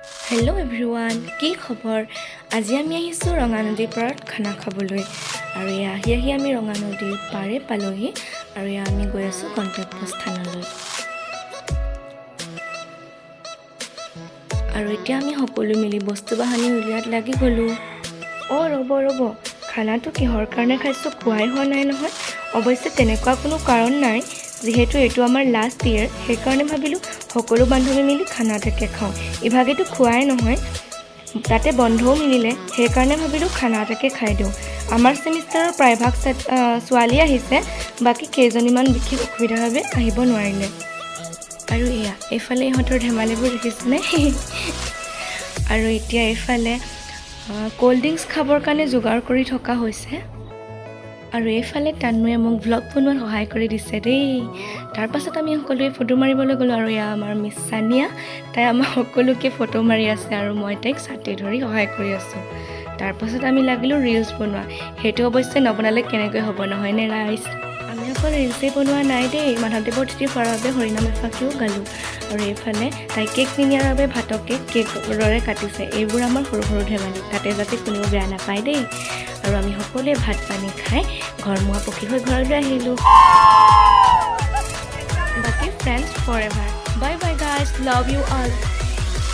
Hello' everyone, কি খবৰ? আজি আমি আহিছোঁ ৰঙানদীৰ পাৰত খানা খাবলৈ আৰু এয়া আহি আহি আমি ৰঙানদীৰ পাৰে পালোহি আৰু এয়া আমি গৈ আছোঁ গন্তব্যস্থানলৈ। আৰু এতিয়া আমি সকলো মিলি বস্তু বাহানি উলিয়াত লাগি গ'লোঁ। অঁ, ৰ'ব ৰ'ব, খানাটো কিহৰ কাৰণে খাইছোঁ কোৱাই হোৱা নাই নহয়। অৱশ্যে তেনেকুৱা কোনো কাৰণ নাই, যিহেতু এইটো আমাৰ লাষ্ট ইয়েৰ, সেইকাৰণে ভাবিলোঁ সকলো বান্ধৱী মিলি খানা এটাকে খাওঁ। ইভাগেতো খোৱাই নহয়, তাতে বন্ধও মিলিলে, সেইকাৰণে ভাবিলোঁ খানা এটাকে খাই দিওঁ। আমাৰ ছেমিষ্টাৰৰ প্ৰায়ভাগ ছোৱালী আহিছে, বাকী কেইজনীমান বিশেষ অসুবিধাৰ বাবে আহিব নোৱাৰিলে। আৰু এয়া এইফালে ইহঁতৰ ধেমালিবোৰ দেখিছেনে? আৰু এতিয়া এইফালে ক'ল্ড ড্ৰিংকছ খাবৰ কাৰণে যোগাৰ কৰি থকা হৈছে আৰু এইফালে তান্নুৱে মোক ভ্লগ বনোৱাত সহায় কৰি দিছে দেই। তাৰপাছত আমি সকলোৱে ফটো মাৰিবলৈ গ'লোঁ আৰু এয়া আমাৰ মিছ ছানিয়া, তাই আমাক সকলোকে ফটো মাৰি আছে আৰু মই তাইক ছাতি ধৰি সহায় কৰি আছোঁ। তাৰপাছত আমি লাগিলোঁ ৰিলচ বনোৱা। সেইটো অৱশ্যে নবনালে কেনেকৈ হ'ব, নহয়নে ৰাইজ? আমি অকল ৰিলচেই বনোৱা নাই দেই, মাধৱদেৱৰ তিথি হোৱাৰ বাবে হৰিনাম এফাঁকিও গালোঁ। আৰু এইফালে তাই কেক নিনিয়াৰ বাবে ভাতকে কেকৰ দৰে কাটিছে। এইবোৰ আমাৰ সৰু সৰু ধেমালি, তাতে যাতে কোনেও বেয়া নাপায় দেই। আৰু আমি সকলোৱে ভাত পানী খাই ঘৰমুৱা পখী হৈ ঘৰলৈ আহিলোঁ। বাকী friends forever, bye bye guys, love you all.